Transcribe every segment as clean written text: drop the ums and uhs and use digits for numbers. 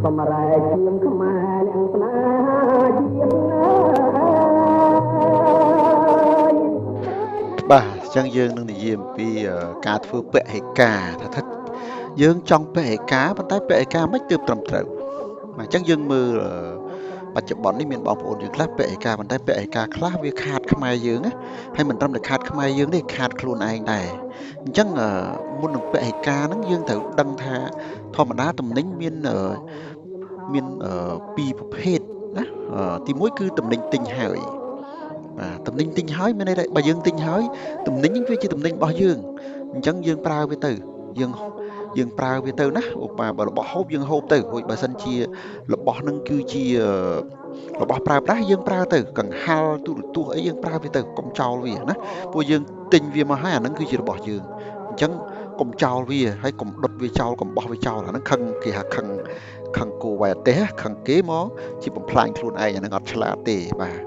បំរែកឈាមខ្មែរអ្នកស្នេហាជាតិណាយ បាទអញ្ចឹងយើងនឹងនិយាយអំពីការធ្វើពហិការថាយើងចង់ពហិការប៉ុន្តែពហិការមិនទើបត្រឹមត្រូវបាទអញ្ចឹងយើងមើលបច្ចុប្បន្ននេះមានបងប្អូនយើងខ្លះពហិការប៉ុន្តែពហិការខ្លះវាខាតខ្មែរយើងណាហើយមិនត្រឹមតែខាតខ្មែរយើងទេខាតខ្លួនឯងដែរអញ្ចឹងមុននឹងពហិការហ្នឹងយើងត្រូវដឹងថាធម្មតាទំនិញមានមានពីរប្រភេទណាទីមួយគឺទំនិញទិញហើយបាទទំនិញទិញហើយមានន័យថាបើយើងទិញហើយទំនិញហ្នឹងវាជាទំនិញរបស់យើងអញ្ចឹងយើងប្រើវាទៅយើងប្រើវាទៅណាឧបមាបើរបស់ហូបយើងហូបទៅរួចបើសិនជារបស់ហ្នឹងគឺជារបស់ប្រើប្រាស់យើងប្រើទៅកង្ហាល់ទូរទស្សន៍អីយើងប្រើវាទៅកុំចោលវាណាពួកយើងទិញវាមកហើយអាហ្នឹងគឺជារបស់យើងអញ្ចឹងកុំចោលវាហើយកុំដុតវាចោលកុំបោះវាចោលអាហ្នឹងខឹងគេហៅខឹងខឹងគោវ៉ែទេខឹងគេមកជាបំផ្លាញខ្លួនឯងអាហ្នឹងអត់ឆ្លាតទេបាទ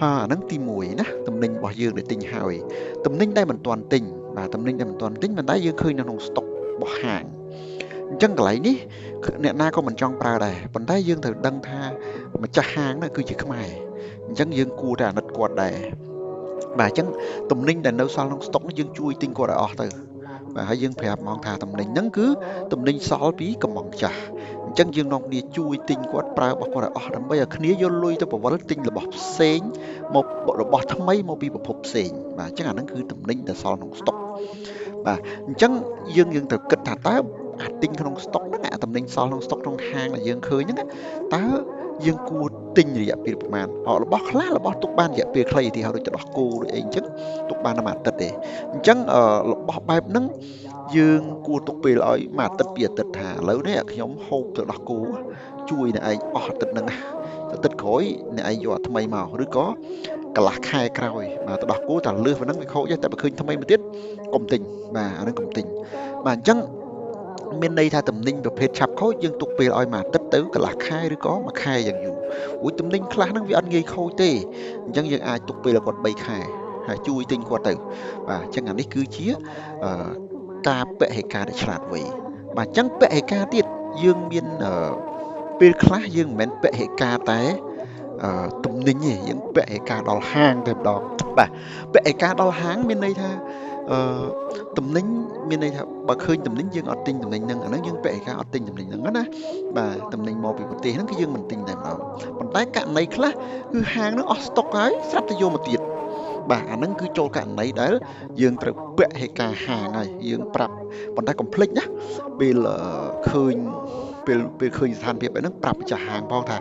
ហើយអាហ្នឹងទី1ណាទំនិញរបស់យើងដែលទិញហើយទំនិញដែលមិនទាន់ទិញបាទទំនិញដែលមិនទាន់ទិញប៉ុន្តែយើងឃើញនៅក្នុងស្តុករបស់ហាងអញ្ចឹងកន្លែងនេះអ្នកណាក៏មិនចង់ប្រើដែរប៉ុន្តែយើងត្រូវដឹងថាម្ចាស់ហាងនោះគឺជាខ្មែរអញ្ចឹងយើងគួរតែអាណិតគាត់ដែរបាទអញ្ចឹងទំនិញដែលនៅសល់ក្នុងស្តុកនេះយើងជួយទិញគាត់ឲ្យអស់ទៅបាទហើយយើងប្រាប់ហ្មងថាទំនិញហ្នឹងគឺទំនិញសល់ពីកំងចាស់អញ្ចឹងយើងនាំគ្នាជួយទិញគាត់ប្រើរបស់គាត់ឲ្យអស់ដើម្បីឲ្យគ្នាយកលុយទៅបង្វិលទិញរបស់ផ្សេងមករបស់ថ្មីមកពីប្រភពផ្សេងបាទអញ្ចឹងអាហ្នឹងគឺទំនិញដែលសល់ក្នុងស្តុកបាទអញ្ចឹងយើងត្រូវគិតថាតើអាទិញក្នុងស្តុកហ្នឹងអាទំនិញសល់ក្នុងស្តុកក្នុងហាងដែលយើងឃើញហ្នឹងតើយើងគួរទិញរយៈពេលប្រហែលរបស់ខ្លះរបស់ទុកបានរយៈពេលខ្លីឧទាហរណ៍ដូចទឹកដោះគោដូចអីអញ្ចឹងទុកបានតែមួយអាទិត្យទេអញ្ចឹងរបស់បែបហ្នឹងយើងគួរទុកពេលឲ្យមួយអាទិត្យពីរអាទិត្យថាឥឡូវនេះខ្ញុំហូបទឹកដោះគោជួយអ្នកឯងអស់អាទិត្យហ្នឹងអាទិត្យក្រោយអ្នកឯងយកអាថ្មីមកឬក៏កន្លះខែក្រោយបាទទឹកដោះគោតែលើសប៉ុណ្ណឹងវាខូចតែបើឃើញថ្មីមួយទៀតកុំទិញបាទអាហ្នឹងកុំទិញបាទអញ្ចឹងមានន័យថាទំនិញប្រភេទឆាប់ខូចយើងទុកពេលឲ្យមួយអាទិត្យទៅកន្លះខែឬក៏មួយខែយ៉ាងយូររួចទំនិញខ្លះហ្នឹងវាអត់ងាយខូចទេអញ្ចឹងយើងអាចទុកពេលឲ្យគាត់3ខែហើយជួយទិញគាត់ទៅបាទអញ្ចឹងអានេះគឺជាការបហិការដែលឆ្លាតវៃបាទអញ្ចឹងបហិការទៀតយើងមានពេលខ្លះយើងមិនមែនបហិការតែទំនិញទេយើងបហិការដល់ហាងតែម្ដងបាទបហិការដល់ហាងមានន័យថាទំនិញមានន័យថាបើឃើញទំនិញយើងអត់ទិញទំនិញហ្នឹងអាហ្នឹងយើងបហិការអត់ទិញទំនិញហ្នឹងណាបាទទំនិញមកពីប្រទេសហ្នឹងគឺយើងមិនទិញតែម្ដងប៉ុន្តែករណីខ្លះគឺហាងហ្នឹងអស់ស្តុកហើយស្រាប់តែយកមកទៀតបាទអាហ្នឹងគឺចូលករណីដែលយើងត្រូវបហិការហាងហើយយើងប្រាប់ប៉ុន្តែកុំភ្លេចណាពេលឃើញពេលឃើញស្ថានភាពបែបហ្នឹងប្រាប់ម្ចាស់ហាងផងថា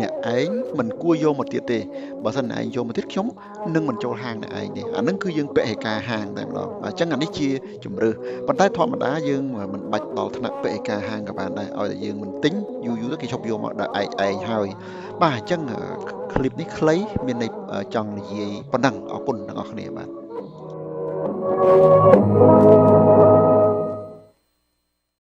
អ្នកឯងមិនគួរយកមកទៀតទេបើសិនអ្នកឯងយកមកទៀតខ្ញុំនឹងមិនចូលហាងអ្នកឯងទេអាហ្នឹងគឺយើងបហិការហាងតែម្ដងអញ្ចឹងអានេះជាជំរើសប៉ុន្តែធម្មតាយើងមិនបាច់ដល់ថ្នាក់បហិការហាងក៏បានដែរឲ្យតែយើងមិនទិញយូរយូរទៅគេឈប់យកមកដល់ឯងហើយបាទអញ្ចឹងคลิปនេះខ្លីមានន័យចង់និយាយប៉ុណ្ណឹងអរគុណទាំងអស់គ្នាបាទ